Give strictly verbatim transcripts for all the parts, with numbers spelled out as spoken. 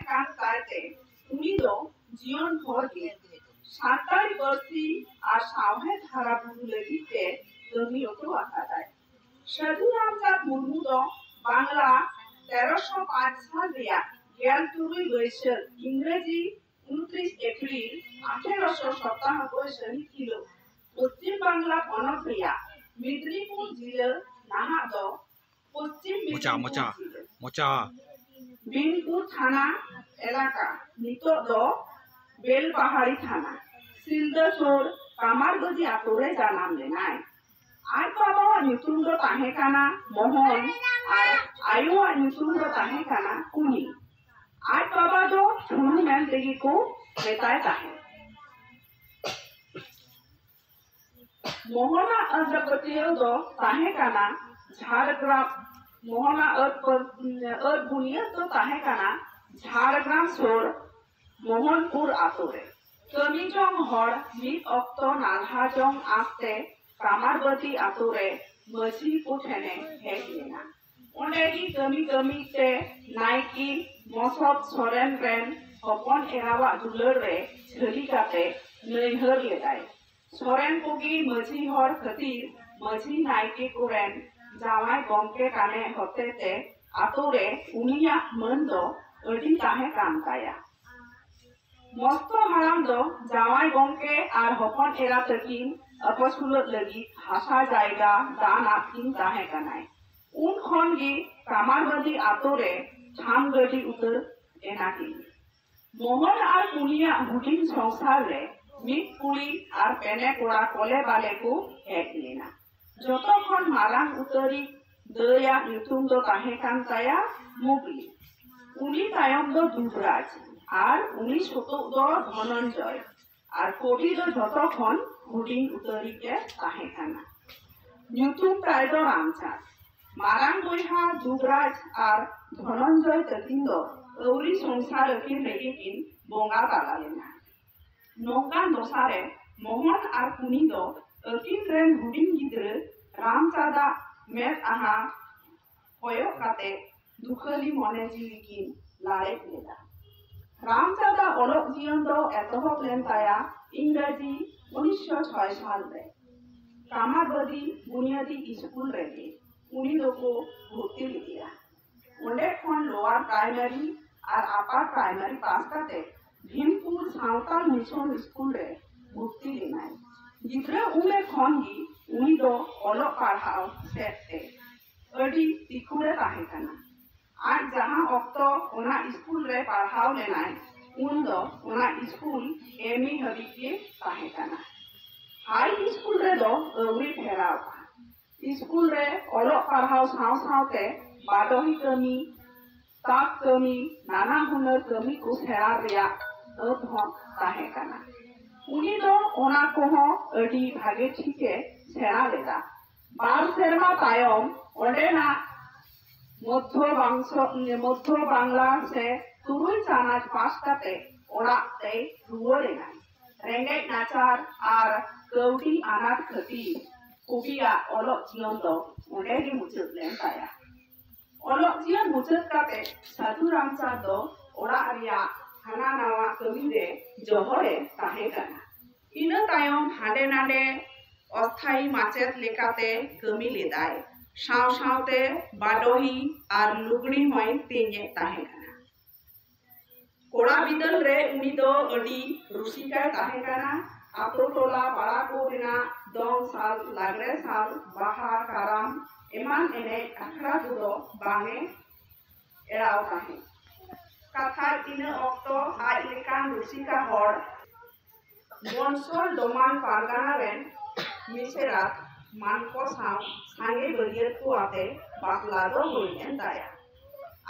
ᱠᱟᱱ ᱛᱟᱭᱛᱮ ᱩᱱᱤ ᱫᱚ ᱡᱤᱭᱚᱱ ᱵᱷᱳᱨ ᱜᱮ ᱥᱟᱱᱛᱟᱲᱤ ᱯᱟᱹᱨᱥᱤ ᱟᱨ ᱥᱟᱶᱦᱮᱫ ᱦᱟᱨᱟ ᱵᱩᱨᱩ ᱞᱟᱹᱜᱤᱫ ᱛᱮ ᱠᱟᱹᱢᱤ ᱦᱚᱴᱚ ᱟᱠᱟᱫᱟᱭ᱾ ᱥᱟᱹᱫᱷᱩ ᱨᱟᱢᱪᱟᱸᱫᱽ ᱢᱩᱨᱢᱩ ᱫᱚ ᱵᱟᱝᱞᱟ ᱛᱮᱨᱚᱥᱚ ᱯᱟᱸᱪ ᱥᱟᱞ ᱨᱮᱭᱟᱜ ᱜᱮᱞ ᱛᱩᱨᱩᱭ ᱵᱟᱹᱭᱥᱟᱹᱠᱷ, ᱤᱝᱨᱮᱡᱤ ᱩᱱᱛᱨᱤᱥ ᱮᱯᱨᱤᱞ ᱟᱴᱷᱮᱨᱚᱥᱚ ᱥᱟᱛᱟᱱᱱᱚ ᱥᱟᱹᱦᱤᱛ ᱦᱤᱞᱳᱜ ᱯᱚᱪᱷᱤᱢ ᱵᱟᱝᱞᱟ ᱯᱚᱱᱚᱛ ᱨᱮᱭᱟᱜ ᱢᱮᱫᱽᱱᱤᱯᱩᱨ ᱡᱤᱞᱟᱹ, ᱱᱟᱦᱟᱜ ᱫᱚ ᱯᱚᱪᱷᱤᱢ ᱢᱚᱪᱟ, ᱢᱮᱫᱽᱱᱤᱯᱩᱨ ᱢᱚᱪᱟ, ᱡᱤᱞᱟᱹ, ᱢᱚᱪᱟ᱾ ᱵᱤᱱᱯᱩᱨ ᱛᱷᱟᱱᱟ ᱮᱞᱟᱠᱟ, ᱱᱤᱛᱚᱜ ᱫᱚ ᱵᱮᱞᱯᱟᱦᱟᱲᱤ ᱛᱷᱟᱱᱟ, ᱥᱤᱞᱫᱟᱹ ᱥᱩᱨ ᱠᱟᱢᱟᱨᱵᱟᱹᱫᱤ ᱟᱛᱳ ᱨᱮ ᱡᱟᱱᱟᱢ ᱞᱮᱱᱟᱭ᱾ ᱟᱡ ᱵᱟᱵᱟᱣᱟᱜ ᱧᱩᱛᱩᱢ ᱫᱚ ᱛᱟᱦᱮᱸ ᱠᱟᱱᱟ ᱢᱳᱦᱚᱱ ᱟᱨ ᱟᱭᱳᱣᱟᱜ ᱧᱩᱛᱩᱢ ᱫᱚ ᱛᱟᱦᱮᱸ ᱠᱟᱱᱟ ᱠᱩᱱᱤ᱾ ᱟᱡ ᱵᱟᱵᱟ ᱫᱚ ᱴᱷᱩᱨᱩ ᱢᱮᱱ ᱛᱮᱜᱮ ᱠᱚ ᱢᱮᱛᱟᱭ ᱛᱟᱦᱮᱸᱫ᱾ ᱢᱳᱦᱚᱱᱟᱜ ᱟᱸᱫᱷᱟ ᱯᱟᱹᱛᱭᱟᱹᱣ ᱫᱚ ᱛᱟᱦᱮᱸ ᱠᱟᱱᱟ ᱡᱷᱟᱲᱜᱨᱟᱢ, ᱢᱳᱦᱚᱱᱟᱜ ᱟᱹᱛ ᱯᱟᱹ-, ᱟᱹᱛ ᱵᱩᱱᱤᱭᱟᱹᱫ ᱫᱚ ᱛᱟᱦᱮᱸ ᱠᱟᱱᱟ ᱡᱷᱟᱲᱜᱨᱟᱢ ᱥᱩᱨ ᱢᱳᱦᱚᱱᱯᱩᱨ ᱟᱛᱳ ᱨᱮ᱾ ᱠᱟᱹᱢᱤ ᱡᱚᱝ ᱦᱚᱲ ᱢᱤᱫ ᱚᱠᱛᱚ ᱱᱟᱞᱦᱟ ᱡᱚᱝ ᱟᱸᱥᱛᱮ ᱠᱟᱢᱟᱨᱵᱟᱹᱫᱤ ᱟᱛᱳ ᱨᱮ ᱢᱟᱹᱡᱷᱤ ᱠᱚ ᱴᱷᱮᱱᱮ ᱦᱮᱡ ᱞᱮᱱᱟ᱾ ᱚᱸᱰᱮ ᱜᱮ ᱠᱟᱹᱢᱤ ᱠᱟᱹᱢᱤ ᱛᱮ ᱱᱟᱭᱠᱮ ᱢᱚᱥᱚᱫ ᱥᱚᱨᱮᱱ ᱨᱮᱱ ᱦᱚᱯᱚᱱ ᱮᱨᱟᱣᱟᱜ ᱫᱩᱞᱟᱹᱲ ᱨᱮ ᱡᱷᱟᱹᱞᱤ ᱠᱟᱛᱮ ᱱᱟᱹᱭᱦᱟᱹᱨ ᱞᱮᱫᱟᱭ᱾ ᱥᱚᱨᱮᱱ ᱠᱚᱜᱮ ᱢᱟᱹᱡᱷᱤ ᱦᱚᱲ ᱠᱷᱟᱹᱛᱤᱨ ᱢᱟᱹᱡᱷᱤ ᱱᱟᱭᱠᱮ ᱠᱚᱨᱮᱱ ᱡᱟᱶᱟᱭ ᱜᱚᱢᱠᱮ ᱠᱟᱱᱮ ᱦᱚᱛᱮᱛᱮ ᱟᱛᱳ ᱨᱮ ᱩᱱᱤᱭᱟᱜ ᱢᱟᱹᱱ ᱫᱚ ᱟᱹᱰᱤ ᱛᱟᱦᱮᱸ ᱠᱟᱱ ᱛᱟᱭᱟ᱾ ᱢᱚᱥᱛᱚ ᱦᱟᱲᱟᱢ ᱫᱚ ᱡᱟᱶᱟᱭ ᱜᱚᱢᱠᱮ ᱟᱨ ᱦᱚᱯᱚᱱ ᱮᱨᱟ ᱛᱟᱹᱠᱤᱱ ᱟᱯᱟᱥᱩᱞᱚᱜ ᱞᱟᱹᱜᱤᱫ ᱦᱟᱥᱟ ᱡᱟᱭᱜᱟ ᱫᱟᱱ ᱟᱫ ᱠᱤᱱ ᱛᱟᱦᱮᱸ ᱠᱟᱱᱟᱭ᱾ ᱩᱱ ᱠᱷᱚᱱ ᱜᱮ ᱠᱟᱢᱟᱨᱵᱟᱹᱫᱤ ᱟᱛᱳ ᱨᱮ ᱴᱷᱟᱢ ᱜᱟᱹᱰᱤ ᱩᱛᱟᱹᱨ ᱮᱱᱟ ᱠᱤᱱ᱾ ᱢᱳᱦᱚᱱ ᱟᱨ ᱠᱩᱱᱤᱭᱟᱜ ᱦᱩᱰᱤᱧ ᱥᱚᱝᱥᱟᱨ ᱨᱮ ᱢᱤᱫ ᱠᱩᱲᱤ ᱟᱨ ᱯᱮᱱᱮ ᱠᱚᱲᱟ ᱠᱚᱞᱮ ᱵᱟᱞᱮ ᱠᱚ ᱦᱮᱡ ᱞᱮᱱᱟ᱾ ᱡᱚᱛᱚ ᱠᱷᱚᱱ ᱢᱟᱨᱟᱝ ᱩᱛᱟᱹᱨᱤᱡ ᱫᱟᱹᱭᱟᱜ ᱧᱩᱛᱩᱢ ᱫᱚ ᱛᱟᱦᱮᱸ ᱠᱟᱱ ᱛᱟᱭᱟ ᱢᱩᱜᱽᱞᱤ᱾ ᱩᱱᱤ ᱛᱟᱭᱚᱢ ᱫᱚ ᱫᱩᱵᱽᱨᱟᱡᱽ ᱟᱨ ᱩᱱᱤ ᱥᱩᱛᱩᱜ ᱫᱚ ᱫᱷᱚᱱᱚᱱᱡᱚᱭ᱾ ᱟᱨ ᱠᱚᱵᱤ ᱫᱚ ᱡᱚᱛᱚ ᱠᱷᱚᱱ ᱦᱩᱰᱤᱧ ᱩᱛᱟᱹᱨᱤᱡ ᱮ ᱛᱟᱦᱮᱸ ᱠᱟᱱᱟ᱾ ᱧᱩᱛᱩᱢ ᱛᱟᱭ ᱫᱚ ᱨᱟᱢᱪᱟᱸᱫᱽ᱾ ᱢᱟᱨᱟᱝ ᱵᱚᱭᱦᱟ ᱫᱩᱵᱽᱨᱟᱡᱽ ᱟᱨ ᱫᱷᱚᱱᱚᱱᱡᱚᱭ ᱛᱟᱹᱠᱤᱱ ᱫᱚ ᱟᱹᱣᱨᱤ ᱥᱚᱝᱥᱟᱨ ᱟᱹᱠᱤᱱ ᱨᱮᱜᱮ ᱠᱤᱱ ᱵᱚᱸᱜᱟ ᱛᱟᱞᱟ ᱞᱮᱱᱟ᱾ ᱱᱚᱝᱠᱟᱱ ᱫᱚᱥᱟ ᱨᱮ ᱢᱳᱦᱚᱱ ᱟᱨ ᱠᱩᱱᱤ ᱫᱚ ᱟᱹᱠᱤᱱ ᱨᱮᱱ ᱦᱩᱰᱤᱧ ᱜᱤᱫᱽᱨᱟᱹ ᱨᱟᱢᱪᱟᱸᱫᱟᱜ ᱢᱮᱫ ᱟᱦᱟ ᱠᱚᱭᱚᱜ ᱠᱟᱛᱮ ᱫᱩᱠᱷᱟᱹᱞᱤ ᱢᱚᱱᱮ ᱡᱤᱣᱤ ᱠᱤᱱ ᱞᱟᱲᱮᱡ ᱞᱮᱫᱟ᱾ ᱨᱟᱢᱪᱟᱸᱫᱽ ᱟᱜ ᱚᱞᱚᱜ ᱡᱤᱭᱚᱱ ᱫᱚ ᱮᱛᱚᱦᱚᱵ ᱞᱮᱱ ᱛᱟᱭᱟ ᱤᱝᱨᱟᱡᱤ ᱩᱱᱤᱥᱥᱚ ᱪᱷᱚᱭ ᱥᱟᱞ ᱨᱮ ᱠᱟᱢᱟᱨᱵᱟᱫᱤ ᱵᱩᱱᱤᱭᱟᱹᱫᱤ ᱤᱥᱠᱩᱞ ᱨᱮᱜᱮ ᱩᱱᱤ ᱫᱚᱠᱚ ᱵᱷᱚᱨᱛᱤ ᱞᱮᱫᱮᱭᱟ᱾ ᱚᱸᱰᱮ ᱠᱷᱚᱱ ᱞᱳᱣᱟᱨ ᱯᱨᱟᱭᱢᱟᱨᱤ ᱟᱨ ᱟᱯᱟᱨ ᱯᱨᱟᱭᱢᱟᱨᱤ ᱯᱟᱥ ᱠᱟᱛᱮ ᱵᱷᱤᱢᱯᱩᱨ ᱥᱟᱶᱛᱟᱞ ᱢᱤᱥᱚᱱ ᱤᱥᱠᱩᱞ ᱨᱮ ᱵᱷᱚᱨᱛᱤ ᱞᱮᱱᱟᱭ᱾ ᱜᱤᱫᱽᱨᱟᱹ ᱩᱢᱮᱨ ᱠᱷᱚᱱ ᱜᱮ ᱩᱱᱤ ᱫᱚ ᱚᱞᱚᱜ ᱯᱟᱲᱦᱟᱣ ᱥᱮᱫ ᱛᱮ ᱟᱹᱰᱤ ᱛᱤᱠᱷᱩᱲᱮ ᱛᱟᱦᱮᱸ ᱠᱟᱱᱟ᱾ ᱟᱡ ᱡᱟᱦᱟᱸ ᱚᱠᱛᱚ ᱚᱱᱟ ᱤᱥᱠᱩᱞ ᱨᱮ ᱯᱟᱲᱦᱟᱣ ᱞᱮᱱᱟᱭ, ᱩᱱ ᱫᱚ ᱚᱱᱟ ᱤᱥᱠᱩᱞ ᱮᱢ ᱮ ᱦᱟᱹᱵᱤᱡ ᱜᱮ ᱛᱟᱦᱮᱸ ᱠᱟᱱᱟ᱾ ᱦᱟᱭ ᱤᱥᱠᱩᱞ ᱨᱮᱫᱚ ᱟᱹᱣᱨᱤ ᱯᱷᱮᱨᱟᱣᱼᱟ᱾ ᱤᱥᱠᱩᱞ ᱨᱮ ᱚᱞᱚᱜ ᱯᱟᱲᱦᱟᱣ ᱥᱟᱶ ᱥᱟᱶᱛᱮ ᱵᱟᱰᱚᱦᱤ ᱠᱟᱹᱢᱤ, ᱛᱟᱸᱛ ᱠᱟᱹᱢᱤ, ᱱᱟᱱᱟ ᱦᱩᱱᱟᱹᱨ ᱠᱟᱹᱢᱤ ᱠᱚ ᱥᱮᱬᱟ ᱨᱮᱭᱟᱜ ᱟᱹᱛ ᱦᱚᱸ ᱛᱟᱦᱮᱸ ᱠᱟᱱᱟ᱾ ᱩᱱᱤ ᱫᱚ ᱚᱱᱟ ᱠᱚᱦᱚᱸ ᱟᱹᱰᱤ ᱵᱷᱟᱜᱮ ᱴᱷᱤᱠᱮ ᱥᱮᱬᱟ ᱞᱮᱫᱟ᱾ ᱵᱟᱨ ᱥᱮᱨᱢᱟ ᱛᱟᱭᱚᱢ ᱚᱸᱰᱮᱱᱟᱜ ᱢᱚᱫᱽᱫᱷᱚ ᱵᱟᱝᱥᱚ-, ᱢᱚᱫᱽᱫᱷᱚ ᱵᱟᱝᱞᱟ ᱥᱮ ᱛᱩᱨᱩᱭ ᱪᱟᱱᱟᱪ ᱯᱟᱥ ᱠᱟᱛᱮ ᱚᱲᱟᱜ ᱛᱮᱭ ᱨᱩᱣᱟᱹᱲ ᱮᱱᱟ᱾ ᱨᱮᱸᱜᱮᱡ ᱱᱟᱪᱟᱨ ᱟᱨ ᱠᱟᱹᱣᱰᱤ ᱟᱱᱟᱴ ᱠᱷᱟᱹᱛᱤᱨ ᱠᱚᱵᱤᱭᱟᱜ ᱚᱞᱚᱜ ᱡᱤᱭᱚᱱ ᱫᱚ ᱚᱸᱰᱮ ᱜᱮ ᱢᱩᱪᱟᱹᱫ ᱞᱮᱱ ᱛᱟᱭᱟ᱾ ᱚᱞᱚᱜ ᱡᱤᱭᱚᱱ ᱢᱩᱪᱟᱹᱫ ᱠᱟᱛᱮ ᱥᱟᱹᱫᱷᱩ ᱨᱟᱢᱪᱟᱸᱫᱽ ᱫᱚ ᱚᱲᱟᱜ ᱨᱮᱭᱟᱜ ᱦᱟᱱᱟ ᱱᱟᱣᱟ ᱠᱟᱹᱢᱤ ᱨᱮ ᱡᱚᱦᱚᱲᱮ ᱛᱟᱦᱮᱸ ᱠᱟᱱᱟ᱾ ᱤᱱᱟᱹ ᱛᱟᱭᱚᱢ ᱦᱟᱸᱰᱮ ᱱᱟᱰᱮ ᱚᱥᱛᱷᱟᱭᱤ ᱢᱟᱪᱮᱛ ᱞᱮᱠᱟᱛᱮ ᱠᱟᱹᱢᱤ ᱞᱮᱫᱟᱭ᱾ ᱥᱟᱶ ᱥᱟᱶᱛᱮ ᱵᱟᱰᱚᱦᱤ ᱟᱨ ᱞᱩᱜᱽᱲᱤ ᱦᱚᱸᱭ ᱛᱮᱧᱮᱫ ᱛᱟᱦᱮᱸ ᱠᱟᱱᱟ᱾ ᱠᱚᱲᱟ ᱵᱤᱫᱟᱹᱞ ᱨᱮ ᱩᱱᱤ ᱫᱚ ᱟᱹᱰᱤ ᱨᱩᱥᱤᱠᱟᱭ ᱛᱟᱦᱮᱸ ᱠᱟᱱᱟ᱾ ᱟᱛᱳ ᱴᱚᱞᱟ ᱯᱟᱲᱟ ᱠᱚ ᱨᱮᱱᱟᱜ ᱫᱚᱝ ᱥᱟᱞ, ᱞᱟᱜᱽᱲᱮ ᱥᱟᱞ, ᱵᱟᱦᱟ, ᱠᱟᱨᱟᱢ ᱮᱢᱟᱱ ᱮᱱᱮᱡ ᱟᱠᱷᱲᱟ ᱠᱚᱫᱚ ᱵᱟᱝ ᱮ ᱮᱲᱟᱣ ᱛᱟᱦᱮᱸᱫ᱾ ᱠᱟᱛᱷᱟᱡ ᱤᱱᱟᱹ ᱚᱠᱛᱚ ᱟᱡ ᱞᱮᱠᱟᱱ ᱨᱩᱥᱤᱠᱟ ᱦᱚᱲ ᱵᱚᱱᱥᱚᱞ ᱰᱚᱢᱟᱱ ᱯᱟᱨᱜᱟᱱᱟ ᱨᱮᱱ ᱢᱤᱥᱮᱨᱟᱛ ᱢᱟᱱᱠᱚ ᱥᱟᱶ ᱥᱟᱸᱜᱮ ᱵᱟᱹᱨᱭᱟᱹᱛ ᱠᱚ ᱟᱛᱮ ᱵᱟᱯᱞᱟ ᱫᱚ ᱦᱩᱭ ᱞᱮᱱ ᱛᱟᱭᱟ᱾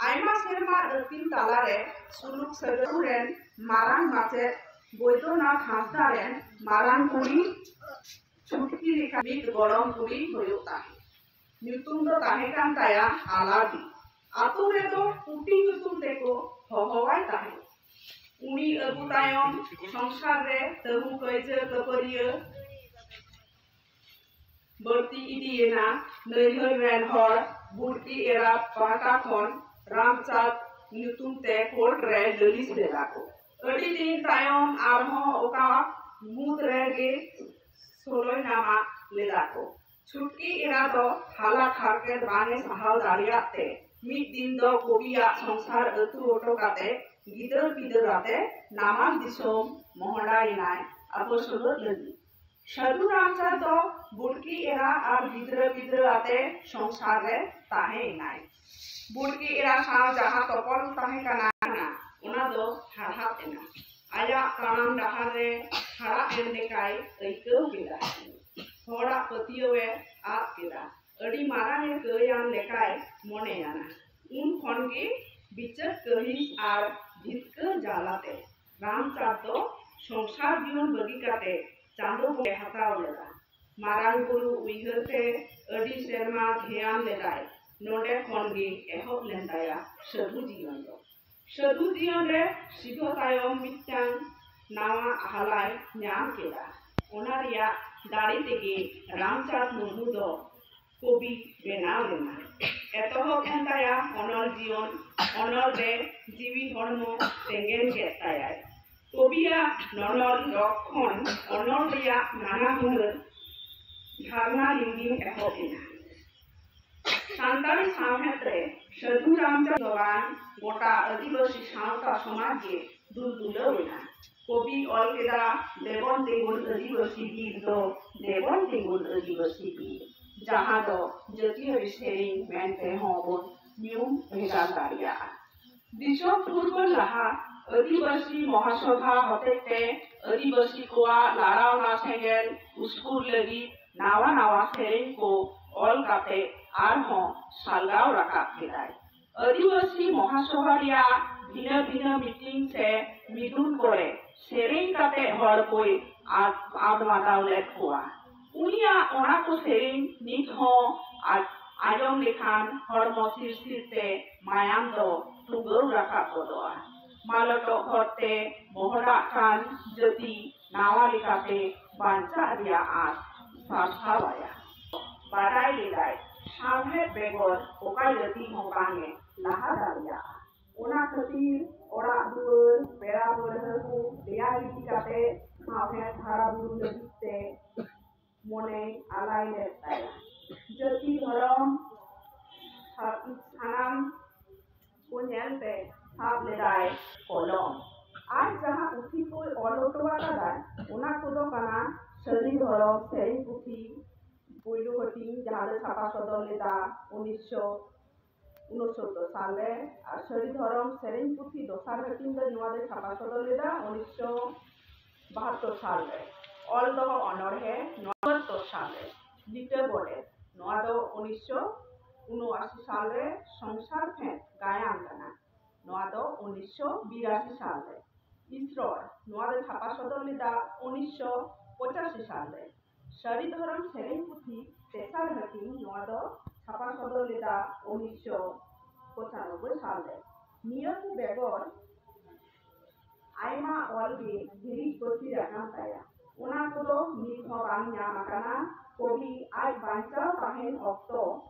ᱟᱭᱢᱟ ᱥᱮᱨᱢᱟ ᱟᱹᱠᱤᱱ ᱛᱟᱞᱟᱨᱮ ᱥᱩᱞᱩᱠ ᱥᱟᱹᱜᱟᱹᱭ ᱨᱮᱱ ᱢᱟᱨᱟᱝ ᱢᱟᱪᱮᱫ ᱵᱳᱭᱫᱚᱱᱟᱛᱷ ᱦᱟᱸᱥᱫᱟ ᱨᱮᱱ ᱢᱟᱨᱟᱝ ᱠᱩᱲᱤ ᱪᱷᱩᱴᱠᱤ ᱞᱮᱠᱟ ᱢᱤᱫ ᱜᱚᱲᱚᱢ ᱠᱩᱲᱤ ᱦᱩᱭᱩᱜ ᱛᱟᱦᱮᱸᱫ᱾ ᱧᱩᱛᱩᱢ ᱫᱚ ᱛᱟᱦᱮᱸ ᱠᱟᱱ ᱛᱟᱭᱟ ᱟᱞᱟᱫᱤ᱾ ᱟᱛᱳ ᱨᱮᱫᱚ ᱯᱩᱴᱤ ᱧᱩᱛᱩᱢ ᱛᱮᱠᱚ ᱦᱚᱦᱚᱣᱟᱭ ᱛᱟᱦᱮᱸᱫ᱾ ᱩᱱᱤ ᱟᱹᱜᱩ ᱛᱟᱭᱚᱢ ᱥᱚᱝᱥᱟᱨ ᱨᱮ ᱛᱟᱹᱦᱩ ᱠᱟᱹᱭᱡᱟᱹ ᱠᱟᱹᱯᱟᱹᱨᱤᱭᱟᱹ ᱵᱟᱹᱲᱛᱤ ᱤᱫᱤᱭᱮᱱᱟ᱾ ᱱᱟᱹᱭᱦᱟᱹᱨ ᱨᱮᱱ ᱦᱚᱲ ᱵᱩᱰᱷᱤ ᱮᱨᱟ ᱯᱟᱦᱴᱟ ᱠᱷᱚᱱ ᱨᱟᱢᱪᱟᱸᱫᱽ ᱧᱩᱛᱩᱢ ᱛᱮ ᱠᱳᱨᱴ ᱨᱮ ᱞᱟᱹᱞᱤᱥ ᱞᱮᱫᱟ ᱠᱚ᱾ ᱟᱹᱰᱤ ᱫᱤᱱ ᱛᱟᱭᱚᱢ ᱟᱨᱦᱚᱸ ᱚᱠᱟ ᱢᱩᱫᱽ ᱨᱮᱜᱮ ᱥᱚᱞᱚᱭ ᱱᱟᱢᱟ ᱞᱮᱫᱟ ᱠᱚ᱾ ᱪᱷᱩᱴᱠᱤ ᱮᱨᱟ ᱫᱚ ᱦᱟᱞᱟ ᱦᱟᱨᱠᱮᱛ ᱵᱟᱝ ᱮ ᱥᱟᱦᱟᱣ ᱫᱟᱲᱮᱭᱟᱜ ᱛᱮ ᱢᱤᱫ ᱫᱤᱱ ᱫᱚ ᱠᱚᱵᱤᱭᱟᱜ ᱥᱚᱝᱥᱟᱨ ᱟᱹᱛᱩ ᱚᱴᱚ ᱠᱟᱛᱮ ᱜᱤᱫᱟᱹᱨ ᱯᱤᱫᱟᱹᱨ ᱟᱛᱮ ᱱᱟᱢᱟᱞ ᱫᱤᱥᱚᱢ ᱢᱚᱦᱰᱟᱭᱮᱱᱟᱭ ᱟᱯᱟᱥᱩᱞᱚᱜ ᱞᱟᱹᱜᱤᱫ᱾ ᱥᱟᱹᱫᱷᱩ ᱨᱟᱢᱪᱟᱸᱫᱽ ᱫᱚ ᱵᱩᱲᱠᱤ ᱮᱨᱟ ᱟᱨ ᱜᱤᱫᱽᱨᱟᱹ ᱯᱤᱫᱽᱨᱟᱹ ᱟᱛᱮ ᱥᱚᱝᱥᱟᱨ ᱨᱮ ᱛᱟᱦᱮᱸ ᱮᱱᱟᱭ᱾ ᱵᱩᱲᱠᱤ ᱮᱨᱟ ᱥᱟᱶ ᱡᱟᱦᱟᱸ ᱛᱚᱯᱚᱞ ᱛᱟᱦᱮᱸ ᱠᱟᱱᱟ, ᱚᱱᱟ ᱫᱚ ᱦᱟᱲᱦᱟᱫ ᱮᱱᱟ᱾ ᱟᱭᱟᱜ ᱛᱟᱲᱟᱢ ᱰᱟᱦᱟᱨ ᱨᱮ ᱦᱟᱲᱟᱜ ᱮᱱ ᱞᱮᱠᱟᱭ ᱟᱹᱭᱠᱟᱹᱣ ᱠᱮᱫᱟ᱾ ᱦᱚᱲᱟᱜ ᱯᱟᱹᱛᱭᱟᱹᱣ ᱮ ᱟᱫ ᱠᱮᱫᱟ᱾ ᱟᱹᱰᱤ ᱢᱟᱨᱟᱝ ᱮ ᱠᱟᱹᱭᱟᱱ ᱞᱮᱠᱟᱭ ᱢᱚᱱᱮᱭᱟᱱᱟ᱾ ᱩᱱ ᱠᱷᱚᱱ ᱜᱮ ᱵᱤᱪᱟᱹᱨ ᱠᱟᱹᱦᱤᱥ ᱟᱨ ᱡᱤᱛᱠᱟᱹᱨ ᱡᱟᱞᱟᱛᱮ ᱨᱟᱢᱪᱟᱸᱫᱽ ᱫᱚ ᱥᱚᱝᱥᱟᱨ ᱡᱤᱭᱚᱱ ᱵᱟᱹᱜᱤ ᱠᱟᱛᱮ ᱪᱟᱸᱫᱚ ᱵᱚᱸᱜᱟᱭ ᱦᱟᱛᱟᱣ ᱞᱮᱫᱟ᱾ ᱢᱟᱨᱟᱝ ᱵᱩᱨᱩ ᱩᱭᱦᱟᱹᱨ ᱛᱮ ᱟᱹᱰᱤ ᱥᱮᱨᱢᱟ ᱫᱷᱮᱭᱟᱱ ᱞᱮᱫᱟᱭ᱾ ᱱᱚᱰᱮ ᱠᱷᱚᱱ ᱜᱮ ᱮᱦᱚᱵ ᱞᱮᱱ ᱛᱟᱭᱟ ᱥᱟᱹᱫᱷᱩ ᱡᱤᱭᱚᱱ ᱫᱚ᱾ ᱥᱟᱹᱫᱷᱩ ᱡᱤᱭᱚᱱ ᱨᱮ ᱥᱤᱫᱷᱟᱹ ᱛᱟᱭᱚᱢ ᱢᱤᱫᱴᱟᱝ ᱱᱟᱣᱟ ᱟᱦᱞᱟᱭ ᱧᱟᱢ ᱠᱮᱫᱟ᱾ ᱚᱱᱟ ᱨᱮᱭᱟᱜ ᱫᱟᱲᱮ ᱛᱮᱜᱮ ᱨᱟᱢᱪᱟᱸᱫᱽ ᱢᱩᱨᱢᱩ ᱫᱚ ᱠᱚᱵᱤ ᱵᱮᱱᱟᱣ ᱞᱮᱱᱟ᱾ ᱮᱛᱚᱦᱚᱵ ᱮᱱ ᱛᱟᱭᱟ ᱚᱱᱚᱞ ᱡᱤᱭᱚᱱ᱾ ᱚᱱᱚᱞ ᱨᱮ ᱡᱤᱣᱤ ᱦᱚᱲᱢᱚ ᱛᱮᱸᱜᱮᱱ ᱠᱮᱫ ᱛᱟᱭᱟᱭ᱾ ᱠᱚᱵᱤᱭᱟᱜ ᱱᱚᱱᱚᱞ ᱨᱚᱠ ᱠᱷᱚᱱ ᱚᱱᱚᱞ ᱨᱮᱭᱟᱜ ᱱᱟᱱᱟ ᱦᱩᱱᱟᱹᱨ ᱡᱷᱟᱨᱱᱟ ᱞᱤᱸᱜᱤᱱ ᱮᱦᱚᱵ ᱮᱱᱟ᱾ ᱥᱟᱱᱛᱟᱲᱤ ᱥᱟᱶᱦᱮᱫ ᱨᱮ ᱥᱟᱹᱫᱷᱩ ᱨᱟᱢᱪᱟᱸᱫᱽ ᱫᱚ ᱵᱟᱝ, ᱜᱚᱴᱟ ᱟᱹᱫᱤᱵᱟᱹᱥᱤ ᱥᱟᱶᱛᱟ ᱥᱚᱢᱟᱡᱽ ᱜᱮ ᱫᱩᱞ ᱫᱩᱞᱟᱹᱣ ᱮᱱᱟ᱾ ᱠᱚᱵᱤ ᱚᱞ ᱠᱮᱫᱟ ᱫᱮᱵᱚᱱ ᱛᱤᱸᱜᱩᱱ ᱟᱹᱫᱤᱵᱟᱹᱥᱤ ᱵᱤᱨ ᱫᱚ, ᱫᱮᱵᱚᱱ ᱛᱤᱸᱜᱩᱱ ᱟᱹᱫᱤᱵᱟᱹᱥᱤ ᱵᱤᱨ, ᱡᱟᱦᱟᱸ ᱫᱚ ᱡᱟᱹᱛᱤᱭᱟᱹᱨᱤ ᱥᱮᱨᱮᱧ ᱢᱮᱱᱛᱮ ᱦᱚᱸ ᱵᱚᱱ ᱧᱩᱢ ᱵᱷᱮᱜᱟᱨ ᱫᱟᱲᱮᱭᱟᱜᱼᱟ᱾ ᱫᱤᱥᱚᱢ ᱯᱷᱩᱨᱜᱟᱹᱞ ᱞᱟᱦᱟ ᱟᱹᱫᱤᱵᱟᱹᱥᱤ ᱢᱚᱦᱟᱥᱚᱵᱷᱟ ᱦᱚᱛᱮᱡ ᱛᱮ ᱟᱹᱫᱤᱵᱟᱹᱥᱤ ᱠᱚᱣᱟᱜ ᱞᱟᱲᱟᱣᱱᱟ ᱥᱮᱸᱜᱮᱞ ᱩᱥᱠᱩᱨ ᱞᱟᱹᱜᱤᱫ ᱱᱟᱣᱟ ᱱᱟᱣᱟ ᱥᱮᱨᱮᱧ ᱠᱚ ᱚᱞ ᱠᱟᱛᱮ ᱟᱨᱦᱚᱸ ᱥᱟᱞᱜᱟᱣ ᱨᱟᱠᱟᱵ ᱠᱮᱫᱟᱭ᱾ ᱟᱹᱫᱤᱵᱟᱹᱥᱤ ᱢᱚᱦᱟᱥᱚᱵᱷᱟ ᱨᱮᱭᱟᱜ ᱵᱷᱤᱱᱟᱹ ᱵᱷᱤᱱᱟᱹ ᱢᱤᱴᱤᱝ ᱥᱮ ᱢᱤᱫᱩᱱ ᱠᱚᱨᱮ ᱥᱮᱨᱮᱧ ᱠᱟᱛᱮ ᱦᱚᱲ ᱠᱚᱭ ᱟᱫ, ᱟᱫ ᱢᱟᱫᱟᱣ ᱞᱮᱫ ᱠᱚᱣᱟ᱾ ᱩᱱᱤᱭᱟᱜ ᱚᱱᱟ ᱠᱚ ᱥᱮᱨᱮᱧ ᱱᱤᱛ ᱦᱚᱸ ᱟᱸᱡᱚᱢ ᱞᱮᱠᱷᱟᱱ ᱦᱚᱲᱢᱚ ᱥᱤᱨᱥᱤᱨ ᱛᱮ ᱢᱟᱭᱟᱢ ᱫᱚ ᱛᱩᱸᱜᱟᱹᱣ ᱨᱟᱠᱟᱵ ᱜᱚᱫᱚᱜᱼᱟ᱾ ᱢᱟᱞᱚᱴᱚᱜ ᱦᱚᱨ ᱛᱮ ᱢᱚᱦᱰᱟᱜ ᱠᱟᱱ ᱡᱟᱹᱛᱤ ᱱᱟᱣᱟ ᱞᱮᱠᱟᱛᱮ ᱵᱟᱧᱪᱟᱜ ᱨᱮᱭᱟᱜ ᱟᱸᱥ ᱥᱟᱨᱥᱟᱣ ᱟᱭᱟ᱾ ᱵᱟᱰᱟᱭ ᱞᱮᱫᱟᱭ, ᱥᱟᱶᱦᱮᱫ ᱵᱮᱜᱚᱨ ᱚᱠᱟ ᱡᱟᱹᱛᱤ ᱦᱚᱸ ᱵᱟᱝ ᱮ ᱞᱟᱦᱟ ᱫᱟᱲᱮᱭᱟᱜᱼᱟ᱾ ᱚᱱᱟ ᱠᱷᱟᱹᱛᱤᱨ ᱚᱲᱟᱜ ᱫᱩᱣᱟᱹᱨ, ᱯᱮᱲᱟ ᱯᱟᱹᱲᱦᱟᱹ ᱠᱚ ᱫᱮᱭᱟ ᱜᱤᱰᱤ ᱠᱟᱛᱮ ᱥᱟᱶᱦᱮᱫ ᱦᱟᱨᱟ ᱵᱩᱨᱩ ᱞᱟᱹᱜᱤᱫ ᱛᱮ ᱢᱚᱱᱮᱭ ᱟᱞᱟᱭ ᱞᱮᱫ ᱛᱟᱭᱟ᱾ ᱡᱟᱹᱛᱤ ᱫᱷᱚᱨᱚᱢ ᱥᱟ-, ᱥᱟᱱᱟᱢ ᱠᱚ ᱧᱮᱞᱛᱮ ᱥᱟᱵ ᱞᱮᱫᱟᱭ ᱠᱚᱞᱚᱢ᱾ ᱟᱨ ᱡᱟᱦᱟᱸ ᱯᱩᱛᱷᱤ ᱠᱚᱭ ᱚᱞ ᱦᱚᱴᱚ ᱟᱠᱟᱫᱟ, ᱚᱱᱟ ᱠᱚᱫᱚ ᱠᱟᱱᱟ ᱥᱟᱹᱨᱤ ᱫᱷᱚᱨᱚᱢ ᱥᱮᱨᱮᱧ ᱯᱩᱛᱷᱤ ᱯᱩᱭᱞᱩ ᱦᱟᱹᱴᱤᱧ, ᱡᱟᱦᱟᱸ ᱫᱚ ᱪᱷᱟᱯᱟ ᱥᱚᱫᱚᱨ ᱞᱮᱫᱟ ᱩᱱᱤᱥᱥᱚ ᱩᱱᱚᱥᱚᱛᱛᱚᱨ ᱥᱟᱞ ᱨᱮ, ᱟᱨ ᱥᱟᱹᱨᱤ ᱫᱷᱚᱨᱚᱢ ᱥᱮᱨᱮᱧ ᱯᱩᱛᱷᱤ ᱫᱚᱥᱟᱨ ᱦᱟᱹᱴᱤᱧ ᱫᱚ ᱱᱚᱣᱟ ᱫᱚᱭ ᱪᱷᱟᱯᱟ ᱥᱚᱫᱚᱨ ᱞᱮᱫᱟ ᱩᱱᱤᱥᱥᱚ ᱵᱟᱦᱟᱛᱛᱚᱨ ᱥᱟᱞ ᱨᱮ᱾ ᱚᱞ ᱫᱚᱦᱚ ᱚᱱᱚᱬᱦᱮ ᱱᱚᱣᱟ ᱵᱟᱦᱟᱛᱛᱚᱨ ᱥᱟᱞ ᱨᱮ᱾ ᱞᱤᱴᱟᱹ ᱜᱚᱰᱮᱛ, ᱱᱚᱣᱟ ᱫᱚ ᱩᱱᱤᱥᱥᱚ ᱩᱱᱚᱟᱥᱤ ᱥᱟᱞ ᱨᱮ᱾ ᱥᱚᱝᱥᱟᱨ ᱯᱷᱮᱸᱫ ᱜᱟᱭᱟᱱ ᱠᱟᱱᱟ, ᱱᱚᱣᱟ ᱫᱚ ᱩᱱᱤᱥᱥᱚ ᱵᱤᱨᱟᱥᱤ ᱥᱟᱞ ᱨᱮ᱾ ᱤᱥᱨᱚᱲ, ᱱᱚᱣᱟ ᱫᱚ ᱪᱷᱟᱯᱟ ᱥᱚᱫᱚᱨ ᱞᱮᱫᱟ ᱩᱱᱤᱥᱥᱚ ᱯᱚᱸᱪᱟᱥᱤ ᱥᱟᱞ ᱨᱮ᱾ ᱥᱟᱹᱨᱤ ᱫᱷᱚᱨᱚᱢ ᱥᱮᱨᱮᱧ ᱯᱩᱛᱷᱤ ᱛᱮᱥᱟᱨ ᱦᱟᱹᱴᱤᱧ, ᱱᱚᱣᱟ ᱫᱚ ᱪᱷᱟᱯᱟ ᱥᱚᱫᱚᱨ ᱞᱮᱫᱟ ᱩᱱᱤᱥᱥᱚ ᱯᱚᱸᱪᱟᱱᱚᱵᱵᱳᱭ ᱥᱟᱞ ᱨᱮ᱾ ᱱᱤᱭᱟᱹ ᱠᱚ ᱵᱮᱜᱚᱨ ᱟᱭᱢᱟ ᱚᱞ ᱜᱮ ᱦᱤᱨᱤᱡ ᱯᱟᱹᱥᱤᱨ ᱟᱠᱟᱱ ᱛᱟᱭᱟ᱾ ᱚᱱᱟ ᱠᱚᱫᱚ ᱱᱤᱛ ᱦᱚᱸ ᱵᱟᱝ ᱧᱟᱢ ᱟᱠᱟᱱᱟ᱾ ᱠᱚᱵᱤ ᱟᱡ ᱵᱟᱧᱪᱟᱣ ᱛᱟᱦᱮᱱ ᱚᱠᱛᱚ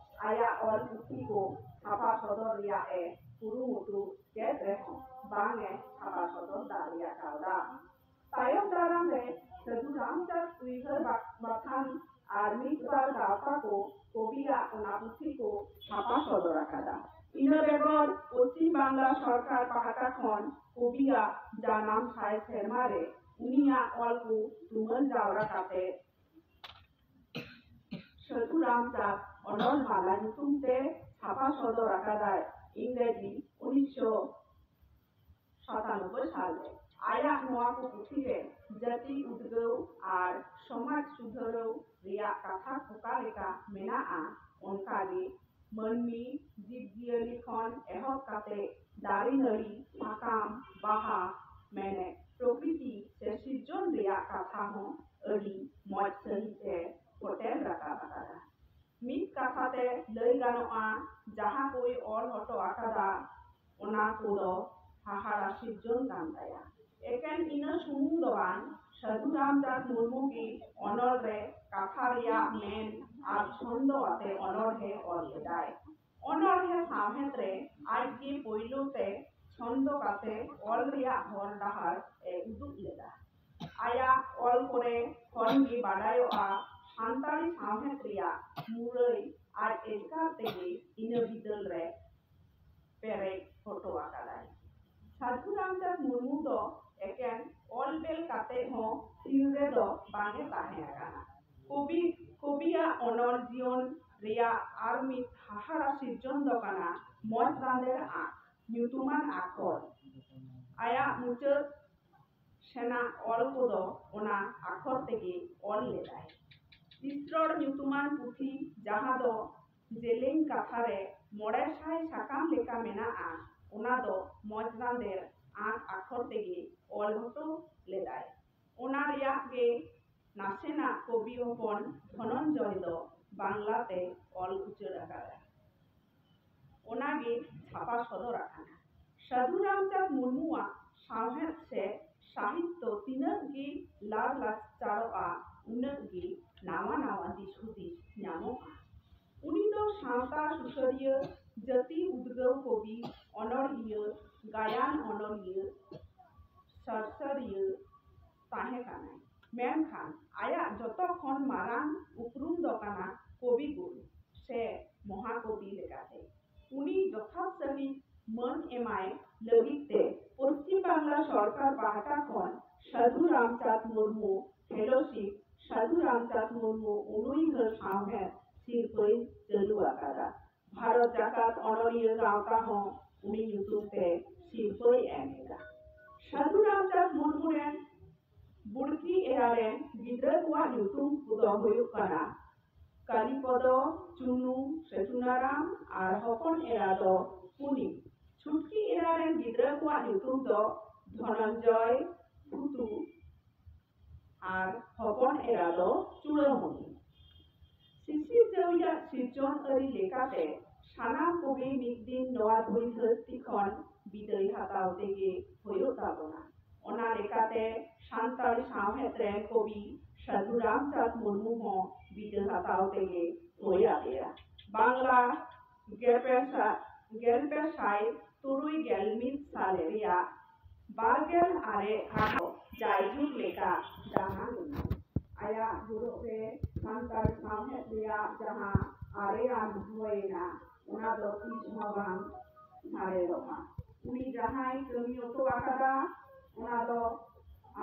ᱟᱭᱟᱜ ᱚᱞ ᱯᱩᱛᱷᱤ ᱠᱚ ᱪᱷᱟᱯᱟ ᱥᱚᱫᱚᱨ ᱨᱮᱭᱟᱜ ᱮ ᱠᱩᱨᱩᱢᱩᱴᱩ ᱠᱮᱫ ᱨᱮᱦᱚᱸ ᱵᱟᱝ ᱮ ᱪᱷᱟᱯᱟ ᱥᱚᱫᱚᱨ ᱫᱟᱲᱮ ᱟᱠᱟᱣᱫᱟ᱾ ᱛᱟᱭᱚᱢ ᱫᱟᱨᱟᱢ ᱨᱮ ᱥᱟᱹᱫᱷᱩ ᱨᱟᱢᱪᱟᱸᱫᱽ ᱩᱭᱦᱟᱹᱨ ᱵᱟ-, ᱵᱟᱠᱷᱟᱱ ᱟᱨ ᱢᱤᱫ ᱵᱟᱨ ᱜᱟᱶᱛᱟ ᱠᱚ ᱠᱚᱵᱤᱭᱟᱜ ᱚᱱᱟ ᱯᱩᱛᱷᱤ ᱠᱚ ᱪᱷᱟᱯᱟ ᱥᱚᱫᱚᱨ ᱟᱠᱟᱫᱟ᱾ ᱤᱱᱟᱹ ᱵᱮᱜᱚᱨ ᱯᱚᱪᱷᱤᱢ ᱵᱟᱝᱞᱟ ᱥᱚᱨᱠᱟᱨ ᱯᱟᱦᱴᱟ ᱠᱷᱚᱱ ᱠᱚᱵᱤᱭᱟᱜ ᱡᱟᱱᱟᱢ ᱥᱟᱭ ᱥᱮᱨᱢᱟ ᱨᱮ ᱩᱱᱤᱭᱟᱜ ᱚᱞ ᱠᱚ ᱛᱩᱢᱟᱹᱞ ᱡᱟᱣᱨᱟ ᱠᱟᱛᱮ ᱥᱟᱹᱫᱷᱩ ᱨᱟᱢᱪᱟᱸᱫᱽ ᱚᱱᱚᱞ ᱢᱟᱞᱟ ᱧᱩᱛᱩᱢ ᱛᱮ ᱪᱷᱟᱯᱟ ᱥᱚᱫᱚᱨ ᱟᱠᱟᱫᱟᱭ ᱤᱝᱨᱮᱡᱤ ᱩᱱᱤᱥᱥᱚ ᱥᱟᱛᱟᱱᱚᱵᱵᱳᱭ ᱥᱟᱞ ᱨᱮ᱾ ᱟᱭᱟᱜ ᱱᱚᱣᱟ ᱠᱚ ᱯᱩᱛᱷᱤ ᱨᱮ ᱡᱟᱹᱛᱤ ᱩᱫᱽᱜᱟᱹᱣ ᱟᱨ ᱥᱚᱢᱟᱡᱽ ᱥᱩᱫᱷᱟᱹᱨᱟᱹᱣ ᱨᱮᱭᱟᱜ ᱠᱟᱛᱷᱟ ᱚᱠᱟ ᱞᱮᱠᱟ ᱢᱮᱱᱟᱜᱼᱟ, ᱚᱱᱠᱟ ᱜᱮ ᱢᱟᱹᱱᱢᱤ, ᱡᱤᱵᱽᱼᱡᱤᱭᱟᱹᱞᱤ ᱠᱷᱚᱱ ᱮᱦᱚᱵ ᱠᱟᱛᱮ ᱫᱟᱨᱮ ᱱᱟᱹᱲᱤ, ᱥᱟᱠᱟᱢ, ᱵᱟᱦᱟ, ᱢᱮᱱᱮᱫ ᱯᱨᱚᱠᱨᱤᱛᱤ ᱥᱮ ᱥᱤᱨᱡᱚᱱ ᱨᱮᱭᱟᱜ ᱠᱟᱛᱷᱟ ᱦᱚᱸ ᱟᱹᱰᱤ ᱢᱚᱡᱽ ᱥᱟᱹᱦᱤᱡ ᱮ ᱯᱷᱚᱴᱮᱞ ᱨᱟᱠᱟᱵ ᱟᱠᱟᱫᱟ᱾ ᱢᱤᱫ ᱠᱟᱛᱷᱟ ᱛᱮ ᱞᱟᱹᱭ ᱜᱟᱱᱚᱜᱼᱟ, ᱡᱟᱦᱟᱸ ᱠᱚᱭ ᱚᱞ ᱦᱚᱴᱚ ᱟᱠᱟᱫᱟ, ᱚᱱᱟ ᱠᱚᱫᱚ ᱦᱟᱦᱟᱲᱟ ᱥᱤᱨᱡᱚᱱ ᱠᱟᱱ ᱛᱟᱭᱟ᱾ ᱮᱠᱮᱱ ᱤᱱᱟᱹ ᱥᱩᱢᱩᱝ ᱫᱚ ᱵᱟᱝ, ᱥᱟᱹᱫᱷᱩ ᱨᱟᱢᱪᱟᱸᱫᱽ ᱢᱩᱨᱢᱩ ᱜᱮ ᱚᱱᱚᱞ ᱨᱮ ᱠᱟᱛᱷᱟ ᱨᱮᱭᱟᱜ ᱢᱮᱱ ᱟᱨ ᱪᱷᱚᱱᱫᱚ ᱟᱛᱮ ᱚᱱᱚᱬᱦᱮ ᱚᱞ ᱞᱮᱫᱟᱭ᱾ ᱚᱱᱚᱬᱦᱮ ᱥᱟᱶᱦᱮᱫ ᱨᱮ ᱟᱡ ᱜᱮ ᱯᱳᱭᱞᱳ ᱛᱮ ᱪᱷᱚᱱᱫᱚ ᱠᱟᱛᱮ ᱚᱞ ᱨᱮᱭᱟᱜ ᱦᱚᱨ ᱰᱟᱦᱟᱨ ᱮ ᱩᱫᱩᱜ ᱞᱮᱫᱟ᱾ ᱟᱭᱟᱜ ᱚᱞ ᱠᱚᱨᱮ ᱠᱷᱚᱱ ᱜᱮ ᱵᱟᱰᱟᱭᱚᱜᱼᱟ, ᱥᱟᱱᱛᱟᱲᱤ ᱥᱟᱶᱦᱮᱫ ᱨᱮᱭᱟᱜ ᱢᱩᱨᱟᱹᱭ ᱟᱡ ᱮᱥᱠᱟᱨ ᱛᱮᱜᱮ ᱤᱱᱟᱹ ᱵᱤᱫᱟᱹᱞ ᱨᱮ ᱯᱮᱨᱮᱡ ᱦᱚᱴᱚ ᱟᱠᱟᱫᱟᱭ᱾ ᱥᱟᱹᱫᱷᱩ ᱨᱟᱢᱪᱟᱸᱫᱽ ᱢᱩᱨᱢᱩ ᱫᱚ ᱮᱠᱮᱱ ᱚᱞ ᱵᱮᱞ ᱠᱟᱛᱮ ᱦᱚᱸ ᱥᱤᱧ ᱨᱮᱫᱚ ᱵᱟᱝ ᱮ ᱛᱟᱦᱮᱸ ᱟᱠᱟᱱᱟ᱾ ᱠᱚᱵᱤ, ᱠᱚᱵᱤᱭᱟᱜ ᱚᱱᱚᱞ ᱡᱤᱭᱚᱱ ᱨᱮᱭᱟᱜ ᱟᱨ ᱢᱤᱫ ᱦᱟᱦᱟᱲᱟ ᱥᱤᱨᱡᱚᱱ ᱫᱚ ᱠᱟᱱᱟ ᱢᱚᱸᱡᱽ ᱨᱟᱸᱫᱮᱨ ᱟᱸᱠ ᱧᱩᱛᱩᱢᱟᱱ ᱟᱠᱷᱚᱨ᱾ ᱟᱭᱟᱜ ᱢᱩᱪᱟᱹᱫ ᱥᱮᱱᱟᱜ ᱚᱞ ᱠᱚᱫᱚ ᱚᱱᱟ ᱟᱠᱷᱚᱨ ᱛᱮᱜᱮ ᱚᱞ ᱞᱮᱫᱟᱭ᱾ ᱤᱥᱨᱚᱲ ᱧᱩᱛᱩᱢᱟᱱ ᱯᱩᱛᱷᱤ, ᱡᱟᱦᱟᱸ ᱫᱚ ᱡᱮᱞᱮᱧ ᱠᱟᱛᱷᱟ ᱨᱮ ᱢᱚᱬᱮ ᱥᱟᱭ ᱥᱟᱠᱟᱢ ᱞᱮᱠᱟ ᱢᱮᱱᱟᱜᱼᱟ, ᱚᱱᱟ ᱫᱚ ᱢᱚᱸᱡᱽ ᱨᱟᱸᱫᱮᱨ ᱟᱸᱠ ᱟᱠᱷᱚᱨ ᱛᱮᱜᱮ ᱚᱞ ᱦᱚᱴᱚ ᱞᱮᱫᱟᱭ᱾ ᱚᱱᱟ ᱨᱮᱭᱟᱜ ᱜᱮ ᱱᱟᱥᱮᱱᱟᱜ ᱠᱚᱵᱤ ᱦᱚᱯᱚᱱ ᱫᱷᱚᱱᱚᱱᱡᱚᱭ ᱫᱚ ᱵᱟᱝᱞᱟ ᱛᱮ ᱚᱞ ᱩᱪᱟᱹᱲ ᱟᱠᱟᱫᱟᱭ᱾ ᱚᱱᱟᱜᱮ ᱪᱷᱟᱯᱟ ᱥᱚᱫᱚᱨ ᱟᱠᱟᱱᱟ᱾ ᱥᱟᱹᱫᱷᱩ ᱨᱟᱢᱪᱟᱸᱫᱽ ᱢᱩᱨᱢᱩᱣᱟᱜ ᱥᱟᱶᱦᱮᱫ ᱥᱮ ᱥᱟᱦᱤᱛᱛᱚ ᱛᱤᱱᱟᱹᱜ ᱜᱮ ᱞᱟᱨ ᱞᱟᱪᱟᱨᱚᱜᱼᱟ, ᱩᱱᱟᱹᱜ ᱜᱮ ᱱᱟᱣᱟ ᱱᱟᱣᱟ ᱫᱤᱥ ᱦᱩᱫᱤᱥ ᱧᱟᱢᱚᱜᱼᱟ᱾ ᱩᱱᱤ ᱫᱚ ᱥᱟᱶᱛᱟ ᱥᱩᱥᱟᱹᱨᱤᱭᱟᱹ, ᱡᱟᱹᱛᱤ ᱩᱫᱽᱜᱟᱹᱣ ᱠᱚᱵᱤ, ᱚᱱᱚᱬᱦᱤᱭᱟᱹ, ᱜᱟᱭᱟᱱ ᱚᱱᱚᱞᱤᱭᱟᱹ, ᱥᱟᱨᱥᱟᱹᱨᱤᱭᱟᱹ ᱛᱟᱦᱮᱸ ᱠᱟᱱᱟᱭ᱾ ᱢᱮᱱᱠᱷᱟᱱ ᱟᱭᱟᱜ ᱡᱚᱛᱚ ᱠᱷᱚᱱ ᱢᱟᱨᱟᱝ ᱩᱯᱨᱩᱢ ᱫᱚ ᱠᱟᱱᱟ ᱠᱚᱵᱤ ᱜᱩᱨᱩ ᱥᱮ ᱢᱚᱦᱟᱠᱚᱵᱤ ᱞᱮᱠᱟᱛᱮ᱾ ᱩᱱᱤ ᱡᱚᱛᱷᱟᱛ ᱥᱟᱹᱦᱤᱡ ᱢᱟᱹᱱ ᱮᱢᱟᱭ ᱞᱟᱹᱜᱤᱫ ᱛᱮ ᱯᱚᱥᱪᱤᱢ ᱵᱟᱝᱞᱟ ᱥᱚᱨᱠᱟᱨ ᱯᱟᱦᱴᱟ ᱠᱷᱚᱱ ᱥᱟᱹᱫᱷᱩ ᱨᱟᱢᱪᱟᱸᱫᱽ ᱢᱩᱨᱢᱩ ᱯᱷᱮᱞᱳᱥᱤᱯ, ᱥᱟᱹᱫᱷᱩ ᱨᱟᱢᱪᱟᱸᱫᱽ ᱢᱩᱨᱢᱩ ᱩᱱᱩᱭᱦᱟᱹᱨ ᱥᱟᱶᱦᱮᱫ ᱥᱤᱨᱯᱟᱹᱭ ᱪᱟᱹᱞᱩ ᱟᱠᱟᱫᱟ᱾ ᱵᱷᱟᱨᱚᱛ ᱡᱟᱠᱟᱛ ᱚᱱᱚᱞᱤᱭᱟᱹ ᱜᱟᱶᱛᱟ ᱦᱚᱸ ᱩᱱᱤ ᱧᱩᱛᱩᱢ ᱛᱮ ᱥᱤᱨᱯᱟᱹᱭ ᱮᱢ ᱮᱫᱟ᱾ ᱥᱟᱹᱫᱷᱩ ᱨᱟᱢᱪᱟᱸᱫᱽ ᱢᱩᱨᱢᱩ ᱨᱮᱱ ᱵᱩᱲᱠᱤ ᱮᱨᱟ ᱨᱮᱱ ᱜᱤᱫᱽᱨᱟᱹ ᱠᱚᱣᱟᱜ ᱧᱩᱛᱩᱢ ᱠᱚᱫᱚ ᱦᱩᱭᱩᱜ ᱠᱟᱱᱟ ᱠᱟᱞᱤᱯᱚᱫᱚ, ᱪᱩᱱᱩ ᱥᱮ ᱪᱩᱱᱟᱨᱟᱢ ᱟᱨ ᱦᱚᱯᱚᱱ ᱮᱨᱟ ᱫᱚ ᱯᱩᱱᱤ᱾ ᱪᱷᱩᱴᱠᱤ ᱮᱨᱟ ᱨᱮᱱ ᱜᱤᱫᱽᱨᱟᱹ ᱠᱚᱣᱟᱜ ᱧᱩᱛᱩᱢ ᱫᱚ ᱫᱷᱚᱱᱚᱱᱡᱚᱭ, ᱯᱷᱩᱛᱩ ᱟᱨ ᱦᱚᱯᱚᱱ ᱮᱨᱟ ᱫᱚ ᱪᱩᱲᱟᱹᱢᱩᱱᱤ᱾ ᱥᱤᱥᱤᱨᱡᱟᱹᱣᱤᱡᱟᱜ ᱥᱤᱨᱡᱚᱱ ᱟᱹᱨᱤ ᱞᱮᱠᱟᱛᱮ ᱥᱟᱱᱟᱢ ᱠᱚᱜᱮ ᱢᱤᱫ ᱫᱤᱱ ᱱᱚᱣᱟ ᱫᱷᱩᱲᱤ ᱫᱷᱟᱹᱨᱛᱤ ᱠᱷᱚᱱ ᱵᱤᱫᱟᱹᱭ ᱦᱟᱛᱟᱣ ᱛᱮᱜᱮ ᱦᱩᱭᱩᱜ ᱛᱟᱵᱚᱱᱟ᱾ ᱚᱱᱟ ᱞᱮᱠᱟᱛᱮ ᱥᱟᱱᱛᱟᱲᱤ ᱥᱟᱶᱦᱮᱫ ᱨᱮᱱ ᱠᱚᱵᱤ ᱥᱟᱹᱫᱷᱩ ᱨᱟᱢᱪᱟᱸᱫᱽ ᱢᱩᱨᱢᱩ ᱦᱚᱸ ᱵᱤᱫᱟᱹ ᱦᱟᱛᱟᱣ ᱛᱮᱜᱮ ᱦᱩᱭ ᱟᱫᱮᱭᱟ᱾ ᱵᱟᱝᱞᱟ ᱜᱮᱞ ᱯᱮ ᱥᱟ-, ᱜᱮᱞ ᱯᱮ ᱥᱟᱭ ᱛᱩᱨᱩᱭ ᱜᱮᱞ ᱢᱤᱫ ᱥᱟᱞ ᱨᱮᱭᱟᱜ ᱵᱟᱨ ᱜᱮᱞ ᱟᱨᱮ ᱟᱴᱷᱟᱨᱚ ᱡᱟᱭᱡᱩᱜᱽ ᱞᱮᱠᱟ ᱫᱟᱱᱟ ᱞᱮᱱᱟ᱾ ᱟᱭᱟᱜ ᱦᱚᱨᱚᱜ ᱨᱮ ᱥᱟᱱᱛᱟᱲ ᱥᱟᱶᱦᱮᱫ ᱨᱮᱭᱟᱜ ᱡᱟᱦᱟᱸ ᱟᱨᱮᱭᱟᱱ ᱦᱩᱭ ᱮᱱᱟ, ᱚᱱᱟ ᱫᱚ ᱛᱤᱥ ᱦᱚᱸ ᱵᱟᱝ ᱥᱟᱨᱮᱲᱚᱜᱼᱟ᱾ ᱩᱱᱤ ᱡᱟᱦᱟᱸᱭ ᱠᱟᱹᱢᱤ ᱦᱚᱴᱚ ᱟᱠᱟᱫᱟ, ᱚᱱᱟ ᱫᱚ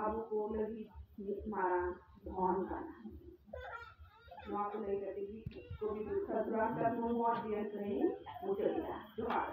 ᱟᱵᱚ ᱠᱚ ᱞᱟᱹᱜᱤᱫ ᱢᱤᱫ ᱢᱟᱨᱟᱝ ᱫᱷᱚᱱ ᱠᱟᱱᱟ᱾ ᱱᱚᱣᱟ ᱠᱚ ᱞᱟᱹᱭ ᱠᱟᱛᱮ ᱜᱮ ᱠᱚᱵᱤ ᱵᱤᱨᱥᱟ ᱫᱷᱚᱨᱚᱢᱪᱟᱸᱫᱽ ᱢᱩᱨᱢᱩᱣᱟᱜ ᱡᱤᱭᱚᱱ ᱠᱟᱹᱦᱱᱤ ᱢᱩᱪᱟᱹᱫ ᱮᱫᱟ᱾ ᱡᱚᱦᱟᱨ᱾